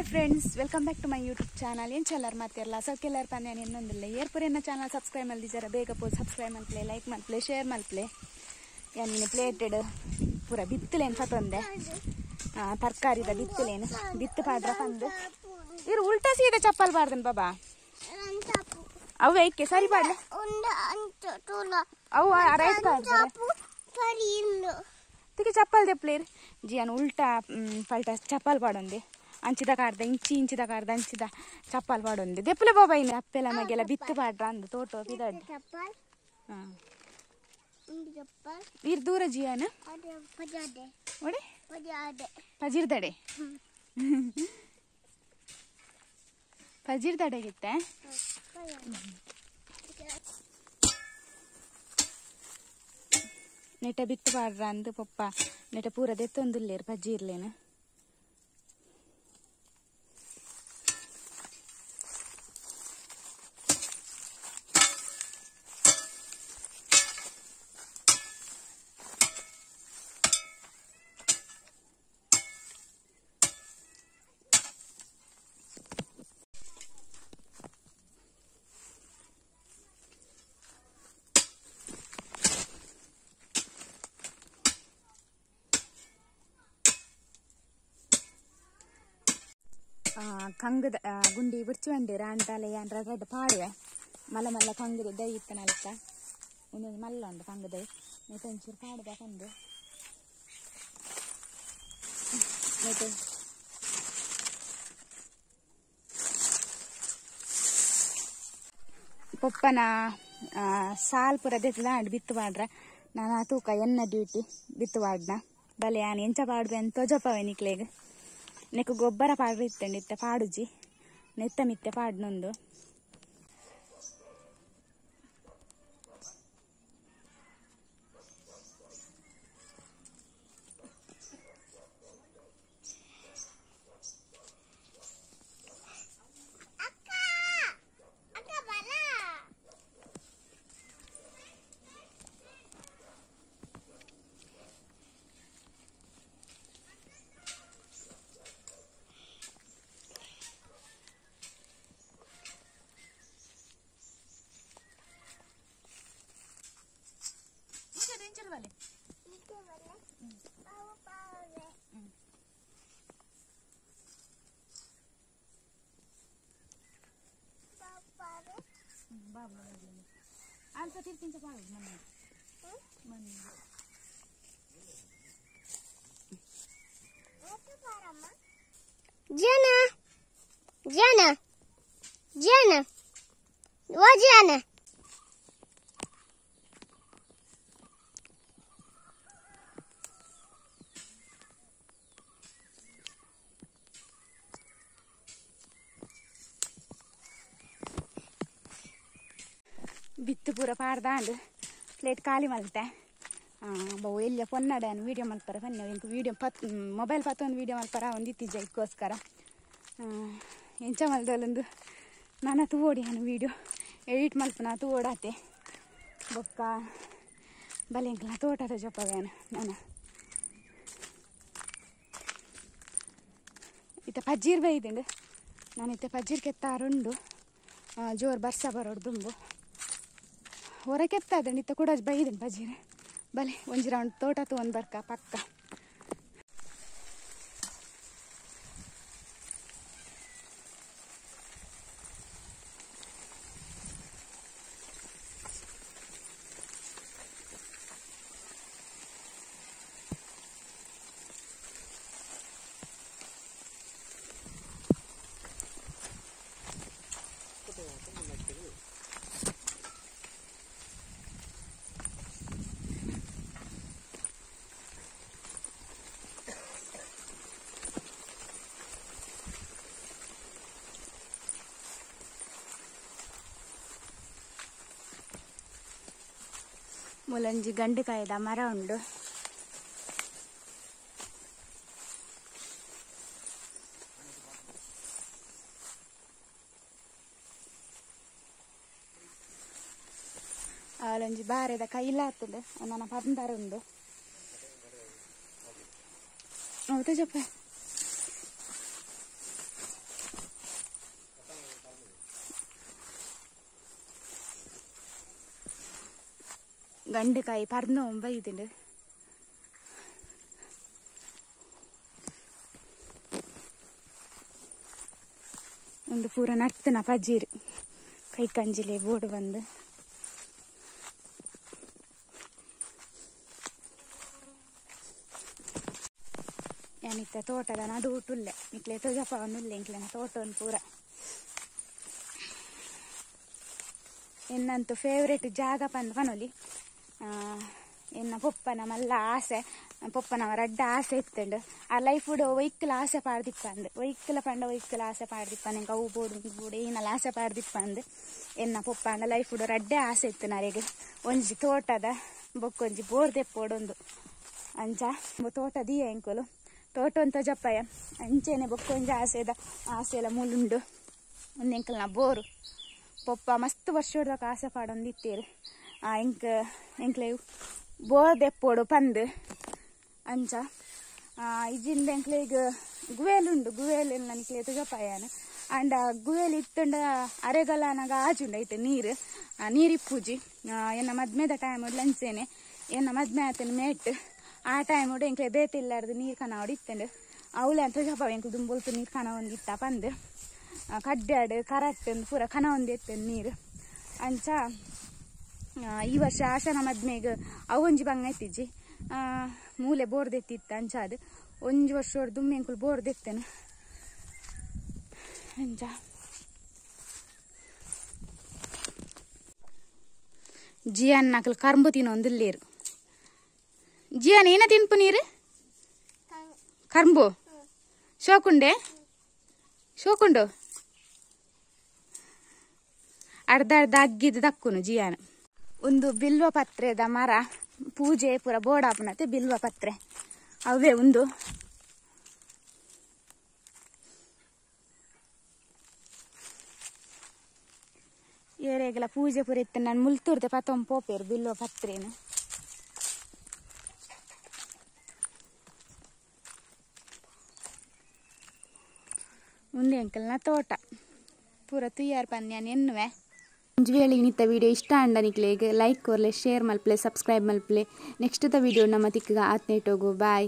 Friends, welcome back to my YouTube channel. ಏನು ಚಲ್ಲರ್ ಮಾತಿರಲ್ಲ ಸೌಕೆಲ್ಲರ್ ಪನ್ಯಾನ ಇನ್ನೊಂದಿಲ್ಲ ಏರ್ಪುರ channel subscribe ಮಲ್ದಿಜಾರ ಬೇಗ ಪೋ ಸಬ್ಸ್ಕ್ರೈಬ್ ಮಲ್ಪ್ಲೆ, ಲೈಕ್ ಮಲ್ಪ್ಲೆ, ಶೇರ್ ಮಲ್ಪ್ಲೆ. ಯಾನಿನ ಪ್ಲೇಟೆಡ್ ಪೂರ ಬಿತ್ತಲೇನು ಫತೊಂದೆ ತರಕಾರಿದ ಬಿತ್ತಲೇನು ಬಿತ್ತು ಪಾಡ್ರ ಪಂದು ಇರು ಉಲ್ಟಾ ಸೀದಾ ಚಪ್ಪಲ್ ಬಾರ್ದನ್ ಬಾಬಾ ಅವು ಐಕೆ ಸರಿ ಪಾಡ್ಲೆ ಅವು ರೈಟ್ ಪಾಡ್ರೆ ತಿಕ್ಕೆ ಚಪ್ಪಲ್ ದೆಪ್ಲೇರ್ ಜಿಯಾನ್ ಉಲ್ಟಾ ಪಲ್ಟಾ ಚಪ್ಪಲ್ ಪಾಡೊಂದೆ ಅಂಚಿದ ಕಾರ್ದ ಇಂಚಿ ಇಂಚಿದ ಕಾರ್ದ ಅಂಚಿದ ಚಪ್ಪಲ್ ಪಾಡೊಂದೆ ದೆಪ್ಪಲೆ ಬಾಬಾ ಇನ್ನು ಅಪ್ಪೆಲ ಮಗೆಲ್ಲ ಬಿತ್ತು ಪಾಡ್ರ ಅಂದು ತೋಟೋ ಬಿದಡ್ ಇರ್ ದೂರ ಜಿಯಾನ ಒಡೆ ಪಜಿರ್ದಡೆ ಪಜಿರ್ದಡೆಗಿತ್ತೆ ನೆಟ ಬಿತ್ತು ಪಾಡ್ರ ಅಂದು ಪಪ್ಪ ನೆಟ ಪೂರ ದೆತ್ತೊಂದುಲ್ಲೇರು ಪಜ್ಜಿ ಇರ್ಲೇನು ಕಂಗದ ಗುಂಡಿ ಬಿಡ್ಚುವಂಡಿ ರಾಂಟಾಲೆ ಯಾನ್ ರಡ್ಡ್ ಪಾಡುವೆ ಮಲ್ಲ ಮಲ್ಲ ಕಂಗದ ದೈ ಇತ್ತನಲ್ಕ ಒಂದೊಂದು ಮಲ್ಲ ಉಂಡು ಕಂಗದೈ ನೆಟ್ ಒಂಚೂರು ಪಾಡುದ ಕಂದು ನೆಟ್ ಪೊಪ್ಪನ ಸಾಲ್ ಪೂರ ದೆತ್ತದ ಬಿತ್ತು ಪಾಡ್ರ ನಾನು ತೂಕ ಎನ್ನ ಡ್ಯೂಟಿ ಬಿತ್ತು ಪಾಡ್ನ ಬಲೆ ಯಾನ್ ಎಂಚ ಪಾಡುವೆ ಅಂತ ತೋಜಪವೆ ನಿಕ್ಲೆಗ್ ನೆಕ್ಕು ಗೊಬ್ಬರ ಪಾಡ್ರೆ ಇತ್ತಂడి ಇತ್ತೆ ಪಾಡುಜಿ ನೆತ್ತ ಮಿತ್ತೆ ಪಾಡ್ನೊಂದು ಅಲ್ಪ ತಿರ್ತಿಂಚ ಪಾಡು ಮಣ್ಣು ಮಣ್ಣು ಜನ ಜನ ಜನ ವಾ ಜನ ಬಿತ್ತು ಪೂರ ಪಾಡ್ದಾಂಡ್ ಪ್ಲೇಟ್ ಖಾಲಿ ಮಲ್ತೆ ಬಹು ಎಲ್ಲ ಪೊನ್ನಡೆ ವೀಡಿಯೋ ಮಲ್ಪರ ಪನ್ನೆ ಇಂಕ್ ವೀಡಿಯೋ ಪತ್ ಮೊಬೈಲ್ ಪತ್ತೊಂದು ವೀಡಿಯೋ ಮಲ್ಪರ ಒಂದು ಇತ್ತೀಚೆ ಇದಕ್ಕೋಸ್ಕರ ಎಂಚ ಮಲ್ದಲ್ಲೊಂದು ನಾನು ತೂವೋಡಿ ನಾನು ವೀಡಿಯೋ ಎಡಿಟ್ ಮಲ್ಪನ ತೂವೋಡಾತೆ ಬೊಕ್ಕ ಬಲೆ ಎಂಕ್ಲ ತೋಟದ ಜೊಪ್ಪವೇನು ನಾನು ಇತ್ತ ಪಜ್ಜೀರ್ ಬೈದಿಂಡು ನಾನು ಇತ್ತೆ ಪಜ್ಜೀರ್ ಕೆತ್ತಾರುಂಡು ಜೋರು ಬರ್ಸ ಬರೋಡು ದುಂಬು ಹೊರಕೆತ್ತಾದಂಡು ಇತ್ತ ಕೂಡ ಬೈದನ್ ಬಜೀರೆ ಬಲೆ ಒಂಜಿ ರೌಂಡ್ ತೋಟ ತೂವೊಂದು ಬರ್ಕ ಪಕ್ಕ ಮೂಲಂಜಿ ಗಂಡುಕಾಯದ ಮರ ಉಂಡು ಅವಳೊಂಜಿ ಬಾರೆದ ಕೈಲಾತುಂಡು ನನ್ನ ಪಂದರ ಉಂಡು ಹೌದಾ ಜಪ್ಪ. ಗಂಡುಕಾಯಿ ಪರ್ನ ಬೈದುಂಡು ಒಂದು ಪೂರ ನರ್ತನ ಪಜೀರು ಕೈ ಕಂಜಿಲೆ ಬೋರ್ಡ್ ಬಂದು ಯಾನಿತ್ತ ತೋಟದ ನಡು ಉಟ್ಟುಲ್ಲೆ ನಿಕ್ಲೆ ತೊಜಪವನ್ನುಲ್ಲೆ ಇಂಕ್ಲೆನ ತೋಟವನ್ನು ಪೂರ ಎನ್ನಂತೂ ಫೇವ್ರೇಟ್ ಜಾಗ ಪಂದ್ ಪನೊಲಿ ಎನ್ನ ಪೊಪ್ಪನ ಮಲ್ಲ ಆಸೆ ಪೊಪ್ಪನ ರಡ್ಡ ಆಸೆ ಇತ್ತಂಡು ಆ ಲೈಫ್ ಒಯ್ಕಲ ಆಸೆ ಪಾಡ್ದಿಪ್ಪಂದು ಒಯ್ಕಲ ಪಂಡ ಒಯ್ಕಲ ಆಸೆ ಪಾಡ್ದಿಪ್ಪ ನಂಗೆ ಅವು ಬೋಡು ಬೋಡು ಏನಲ್ಲ ಆಸೆ ಪಾಡ್ದಿಪ್ಪಂದು ಎನ್ನ ಪೊಪ್ಪ ಅಂಡ ಲೈಫ್ ರಡ್ಡೆ ಆಸೆ ಇತ್ತು ನರೆಗೆ ಒಂಜಿ ತೋಟದ ಬೊಕ್ಕೊಂಜಿ ಬೋರ್ ದೆಪ್ಪೋಡೊಂದು ಅಂಚ ತೋಟ ದೀಯ ಎಂಕುಲು ತೋಟ ಅಂತ ಜಪ್ಪಯ್ಯ ಅಂಚೆನೆ ಬೊಕ್ಕೊಂಜಿ ಆಸೆದ ಆಸೆ ಎಲ್ಲ ಮುಲುಂಡು ಒಂದು ಎಂಕಲ್ನ ಬೋರು ಪೊಪ್ಪ ಮಸ್ತ್ ವರ್ಷ ಆಸೆ ಪಾಡೊಂದು ಇತ್ತೇರು ಆ ಎಂಕ್ ಎಂಕ್ಲೆ ಬೋರ್ ದೆಪ್ಪೋಡು ಪಂದು ಅಂಚ ಇಜಿಂದ ಎಂಕ್ಲೆ ಈಗ ಗುವೇಲ್ ಉಂಡು ಗುವೇಲ್ ನನಗೆ ತುಜಪಾಯನ ಅಂಡ ಗುವೇಲ್ ಇತ್ತಂಡ ಅರೆಗಲನಾಗ ಆಜುಂಡು ಐತೆ ನೀರು ನೀರಿಪ್ಪೂಜಿ ಎನ್ನ ಮದ್ಮೆದ ಟೈಮ್ ಲಂಚೇನೆ ಎನ್ನ ಮದ್ಮೆ ಆತನ ಮೇಟ್ ಆ ಟೈಮ್ ಎಂಕ್ಲೆ ಬೇತಿಲ್ಲಾರ್ದು ನೀರು ಕನ ಇತ್ತಂಡು ಅವಳೆ ಅಂತ ಜಪ ಎಂಕ್ಲು ದುಂಬೊಲ್ತು ನೀರು ಕನ ಒಂದಿತ್ತ ಪಂದು ಕಡ್ಡಾಡು ಕರಟ್ ಪೂರ ಕನ ಒಂದಿತ್ತು ನೀರು ಅಂಚ ಈ ವರ್ಷ ಆಶನ ಮದ್ಮೆಗ್ ಅವೊಂಜಿ ಬಂಗ ಇತ್ತಿಜ್ಜಿ ಮೂಲೆ ಬೋರ್ದೆತ್ತಿತ್ತು ಅಂಚ ಅದು ಒಂಜಿ ವರ್ಷ ದುಮ್ಮೆ ಎಂಕುಲು ಬೋರ್ದೆತ್ತೇನೆ ಅಂಚ ಜಿಯಾನ್ ನಕಲು ಕರ್ಂಬು ತಿನ್ನೊಂದಿಲ್ಲೇರು ಜಿಯಾನ್ ಏನ ತಿನ್ಪು ನೀರು ಕರ್ಂಬು ಶೋಕುಂಡೆ ಶೋಕುಂಡು ಅರ್ಧ ಅರ್ಧ ಅಗ್ಗಿದ್ದು ದಕ್ಕುನು ಜಿಯಾನ್ ಒಂದು ಬಿಲ್ವ ಪತ್ರೆದ ಮರ ಪೂಜೆ ಪೂರ ಬೋಡಾಪುನತೆ ಬಿಲ್ವ ಪತ್ರೆ ಅವೇ ಒಂದು ಏರೆಗೆಲ್ಲ ಪೂಜೆ ಪೂರ ಇತ್ತು ನಾನು ಮುಲ್ತೂರ್ದೆ ಪತ್ತೊಂದು ಪೋಪೇರು ಬಿಲ್ವ ಪತ್ರೇನು ಮುಂದೆ ಅಂಕಲ್ನ ತೋಟ ಪೂರ ತುಯ್ಯಾರ್ ಪನ್ಯಾನ್ ಎನ್ನುವೆ ಒಂಜಿ ವೇಳೆ ಇನಿತ ವಿಡಿಯೋ ಇಷ್ಟ ಅಂಡ ನಿಕ್ಲೆಗ್ ಲೈಕ್ ಕೊರ್ಲೆ ಶೇರ್ ಮಲ್ಪಲೆ ಸಬ್ಸ್ಕ್ರೈಬ್ ಮಲ್ಪಲೆ ನೆಕ್ಸ್ಟ್ the video ನಮ್ಮ ತಿಕ್ಕಗ ಆತ್ನೇಟೋಗು ಬಾಯ್.